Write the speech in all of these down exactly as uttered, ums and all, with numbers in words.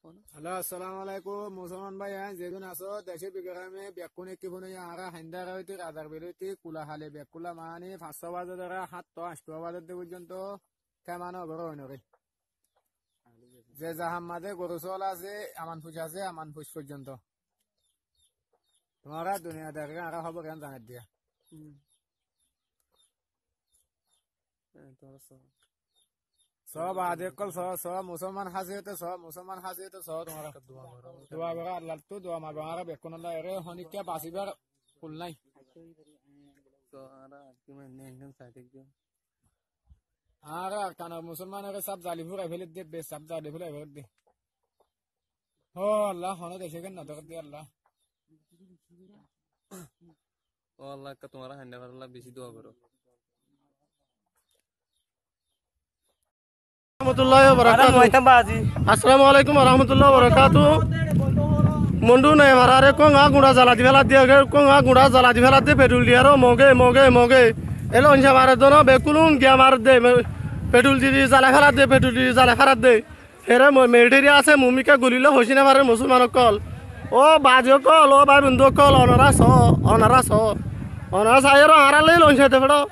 Halo, assalamu alaikum. Musolman bái, aññí zedún asó, decé bigorame, bekkún ekki fúnoiyo, añára Haindara óiti, Razar Bil óiti, Kula Hali, Bekkulla Mani, fañs só bazar dóra, háñtto, añctó bazar dé foijjonto, kemano goró óinore. Ze zahan mazé goru sóol asé, aman fuc asé, aman fuc foijjonto. Tuáñra duniyadar añára hóbor yián zanai diya. Hmm. Eh, tuáñra só. Só, baadi ókkol só, só, musolman hásiyete só, musolman hásiyete só, tuáñra. Dua goró, Allattú dua magó, añára bekkún olla ere honikka basibar kul nái. Só, añára ar ki mane engán sai táikkum. Añára Arkanor musolmanore sab zali furai félai de, bes sab zali furai félai de. Ó Allah, hono decé ken no dóre de Allah. Ó Allah, ekka tuáñra Haindara Allah beci dua goró. Warahmatullahi wabarakatuhu. Assalamu alaikum warahmatullahi wabarakatuhu. Mundu ne farare konga gura zala di félai de, konga gura zala di félai de, petrol di aró moge, moge, moge. Elon se mare dono, bekkún giya mare de, me-, petrol di di zala félai de, petrol di di zala félai de. Ere mo-, militeri asé, mumika gulile hoci no fare musolman ókkol. Ó bazi ókkol, ó bái bondú ókkol, onora só, onora só. Onora sai ero añára loi lon sete fero.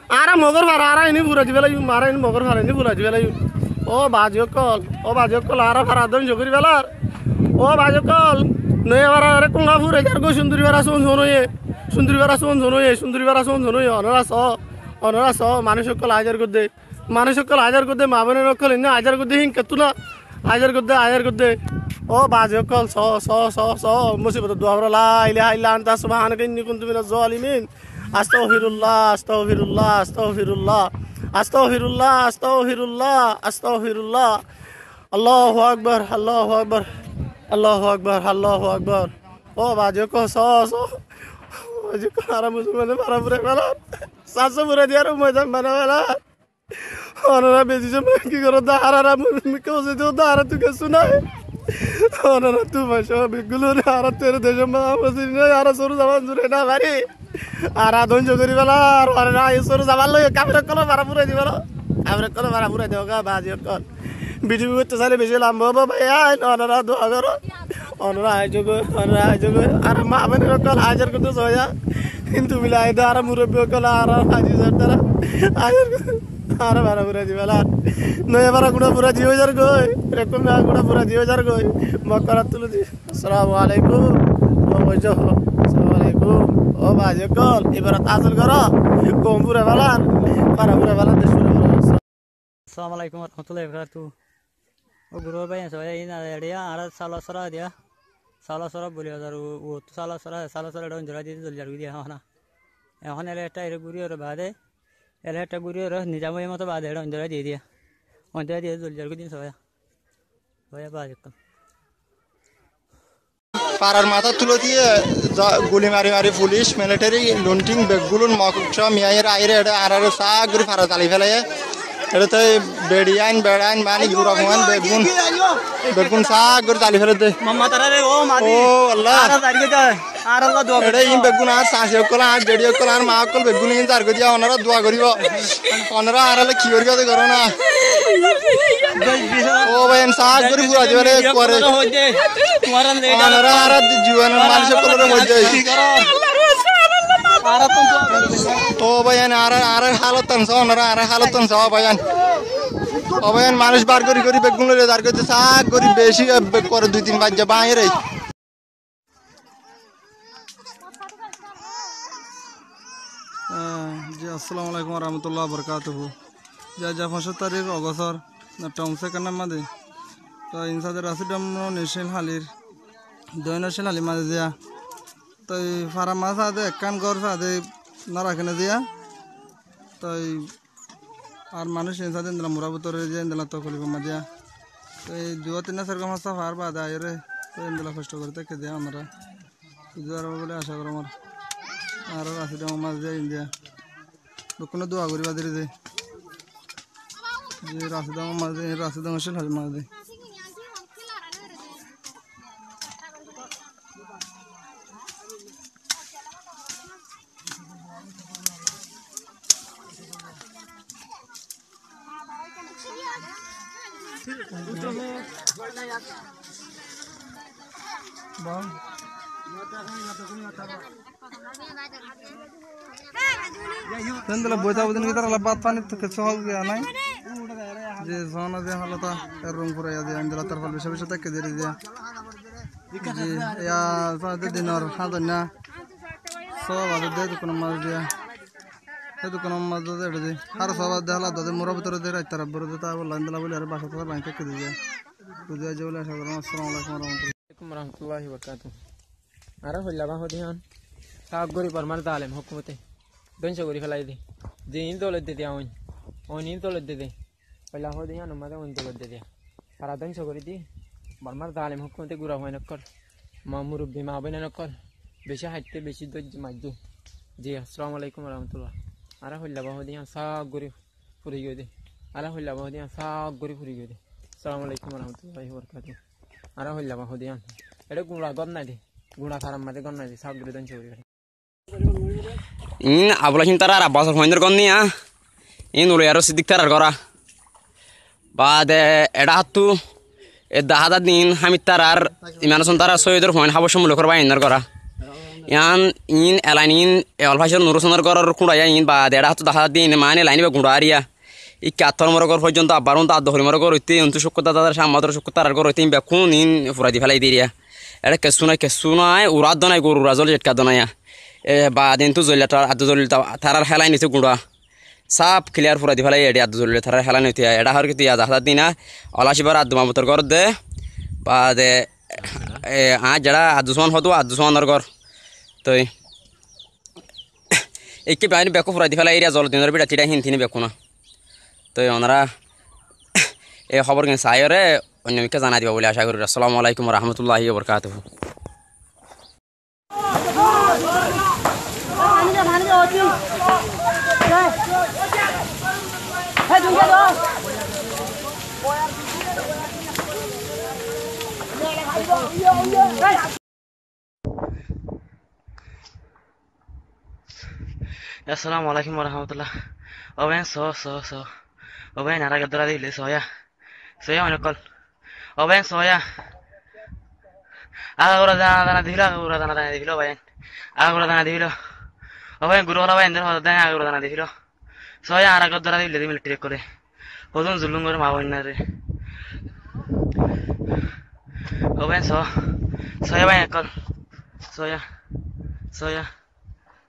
Añára mogor fara, añára ini furai di félai, añára ini mogor fara, ini furai di félai. Ó bazi ókkol, ó bazi ókkol, añára fara dóngco gori félar. Ó bazi ókkol, noya fara ere konga furai zargoi, sunduri fara sun sun óiye, sunduri fara sun sun óiye, sunduri fara sun sun óiye, onora só, onora só, manúc ókkol aizar goddé. Manúc ókkol aizar goddé, ma boin ókkol inna aizar goddé, hín kettú na. Aizar goddé, aizar goddé. Ó bazi ókkol, só, só, só, só, musibotor dua goró, la ilaha illa anta subhanaka inni kuntu minaz zalimin. Astagfirullah, astagfirullah, astagfirullah. Astagfirullah, astagfirullah, astagfirullah. Allahu akbar, Allahu akbar. Allahu akbar, Allahu akbar. Ó bazi ókkol, só, só. Bazi ókkol, añára musolmane fara furai félar. Sasó furai diyaró moidan banai félar. Onora beci somoi ki goró de, añára, añára mu-, mikká hossé de, añára tu kessú nai. Onora tu maicó beggún, añára tere decór mazé añára sóru zaman zuri no fari. Añára dóngco gori félar, onora ai sóru zaman loi kafer ókkol fara furai di félo. Kafer ókkol fara furai di félo, bazi ókkol. Bidiyo goittó sailé beci lamba óibo bái, ai, onora dua goró. Onora aizogói, onora aizogói. Ar ma boin ókkol aizar goddé soya. Kintu bilai de ar murobbi ókkol ar aizar tara. Aizar goddé. Ar bara fura di bela. Noya bara gura fura di ói zargói. Rekom bara gura fura di ói zargói. Mokkarat tuli di. Assalamu alaikum. Assalamu alaikum. Ó bái ókkol, ibarat asól goró. Kom fura felar. Bara fura felar, dec fura felar. Assalamu alaikum warahmatullahi wabarakatuhu. Ó gurúr bái, sói in eçe añára sála sóra diya, sála sóra buli bazar, u-, uottú sála sóra, sála sóra eçe onjora diye, zoli zargói diya, ehón. Ehón ele ekká ere guri ore baade, ele ekká guri ore nizam óiye moto baade eçe onjora diye diya. Onjora diye zoli zargói din sói. Sói bái ekká. Farar matá tulé diyé, za-, guli mari mari fulic, militeri, lunting, beggún mok só miyaiyóre aiyóre eçé añáráre sák gorí fara zali félaiyé. Eçé toi beçi ain, beça ain, mani gura fuain, beggún, beggún sák gorí zali félaiyé. Ó Allah. Eçé in beggún añár sasi ókkol, añár jeçi ókkol, añár ma ókkol, beggún in zargói diya, onora dua goribo. Onora añárálla ki goríba de goró na. Ó bái, en sák gorí fura diba de kuare. Onora añára juwan manúic ókkolore hoiddé. Ó bái, en añára, añárar halot tán só, onora añárar halot tán só, ó bái, en. Ó bái, en manúic bar gorí gorí beggún loi zargói de sák gorí beci, e, be-, kuare dui tin baijja báñgi re. Ah, ji, assalamu alaikum warahmatullahi wabarakatuhu. Ji, aijja foñcco tarík Ogostor, na, town second or mazé. Toi insáde Rasidom no Neshil Halir, doino Neshil Halir mazé diya. Toi fara mazé ade ekkán gór sáde no raké na diya. Toi ar manúic insáde endilla mura bútore diya, endilla tokolif or mazé diya. Toi dui tinna sergam hasta far baade aiyóre, toi endilla hosto gorí táke diya onora. Buzí fariba buli aca gorí añár. Añára Rasidom or mazé diya, indiya. Bekkúne dua goríba de. Ji, Rasidom or mazé, Rasidom Neshil Halir mazé. Héndilla boita bodin ki tará bát faní to kessú hál giya nái. Ze zona ze hálot, e rung furaiya ze, endilla tarfal bicí bicí táke deri ze. Ji, ya, sa de dinor há donna. Sóba de de dukkanor mazé diya. Hé dukkanor mazé de eçé de. Hár sóba de hálot de mura bútore de raitta rabbor de ta bolla endilla bóli aró basa tasa bañgi táke de ze. Buzí aijjó bóli aca gorí. Assalamu alaikum warahmatullah. Alaikum warahmatullahi wabarakatuhu. Añára hoilla bá hoó de yián, sáf gorí Bormar zalem hókumote dóngco gorí félai de. Ze iín dol edde diya oin, oin iín dol edde de. Hoilla hoó de yián, ummade oin dol edde diya. Tará dóngco gorí de. Bormar zalem hókumote gura fuain ókkol, ma murubbi ma bóinain ókkol, bicí haitté, bicí dóijje maijjé. Ji, assalamu alaikum warahmatullah. Añára hoilla bá hoó de yián, sáf gorí furi giyói de. Añára hoilla bá hoó de yián, sáf gorí furi giyói de. Assalamu alaikum warahmatullahi wabarakatuhu. Añára hoilla bá hoó de yián. Eçé guñça gór nái de. Guñça farar mazé gór nái de. Sáf gorí dóngco gorí félaiye. Iín Abul Hácim tarár Abbasor fuaindór gór niya. Iín Uliyaró Siddik tarár gór. Baade eçé háttú edde házar din Hámid tarár, Imam Hósen tarár, Sóiyodor fuain Hábocor mulukor báiyaindór gór. Yián iín elain iín e Olfacor Nur Hósenor góror kúñça iín. Baade eçé háttú dahá din maáni elain íba guñça ariya. Íkka attó nombor gór foijjonto abbar untú addo hori nombor gór óite, untú cúkkur dada, Cámmador cúkkur tarár gór óite, iín bekkún iín furai di félai diriya. Eçé kessú nái, kessú nái, ura addo nái, goru ura zoli zetka addo nái. E, baade untú zolila ta-, addo zolila ta-, tarár hélain óite guñça. Sáf kiliyar furai di félai, eçé addo zolila tarár hélain óite. Eçé hoór ki tuñí dahá din Olfac íbar addu mamutor gór de, baade, e, añár zeçá addu suan hoó de, addu suanor gór. Toi Ikká baáni bekkún furai di félai eriya, zolor dinor bíça tiça hín tin bekkúna. Toi onora e hóbor gín saiyóre oinno mikká zanai diba buli acá gorír. Assalamu alaikum warahmatulláhi wabarkátuhu. Assalamu alaikum warahmatullah. Ó báiyain, só, só, só. Ó báiyain, añára gát dóra dile, sóya. Sóya, mane kol. Ó báiyain, sóya. Agagura dana dana difilo, agagura dana dana difilo, báiyain. Agagura dana difilo. Ó báiyain, guru hola báiyain, der hola dana, agagura dana difilo. Sóya, añára gát dóra dile, di militari ókkole. Hodún zulum goré maa boinnare. Ó báiyain, só. Sóya báiyain ókkol. Sóya. Sóya.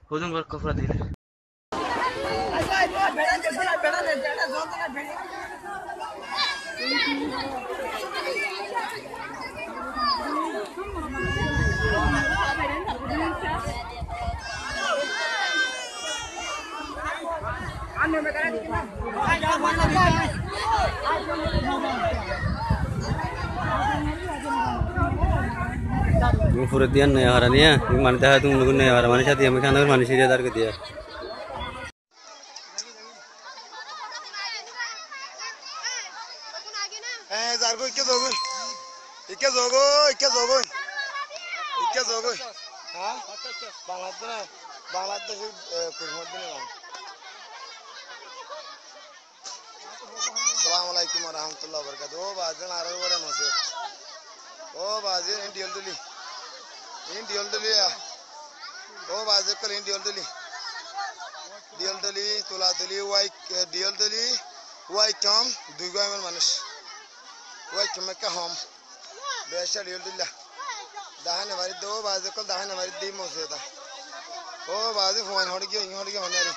Hodún goré kofra dile. Nú fure diyan nai hara niya, nú mani daha tum nú nai hara mani sadi ami khana mani siri dar ke diya. Eh, zargo, ikke zogo. Ikke zogo, ikke zogo. Ikke zogo. Ha? Bangladesh na? Bangladesh, eh, kurma din na. Assalamu alaikum warahmatullahi wabarakatuhu. Ó bazi, añárar uore mosibot. Ó bazi, iín diyol duli. Iín diyol duli, ya. Ó bazi, ókkol iín diyol duli. Diyol duli, tula tuli, wai, eh, diyol duli, wai kom, dui gó emel manúic. Wai kom ekka hom. Beca diyol duli. Dahá no faridde, ó bazi ókkol dahá no faridde, mosibot. Ó bazi, fuain hoçé giyé, iín hoçé giyé, honé ari.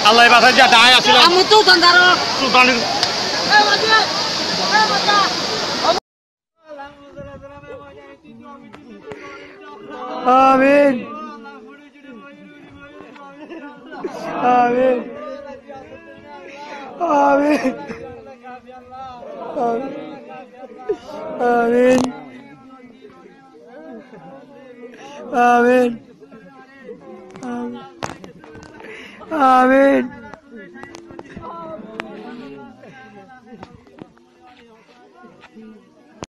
Allah basaiyé, dai asílam. Amu tu bandaro. Sudan. Amin. Amin. Amin. Amin. Amin. Amin. Amin.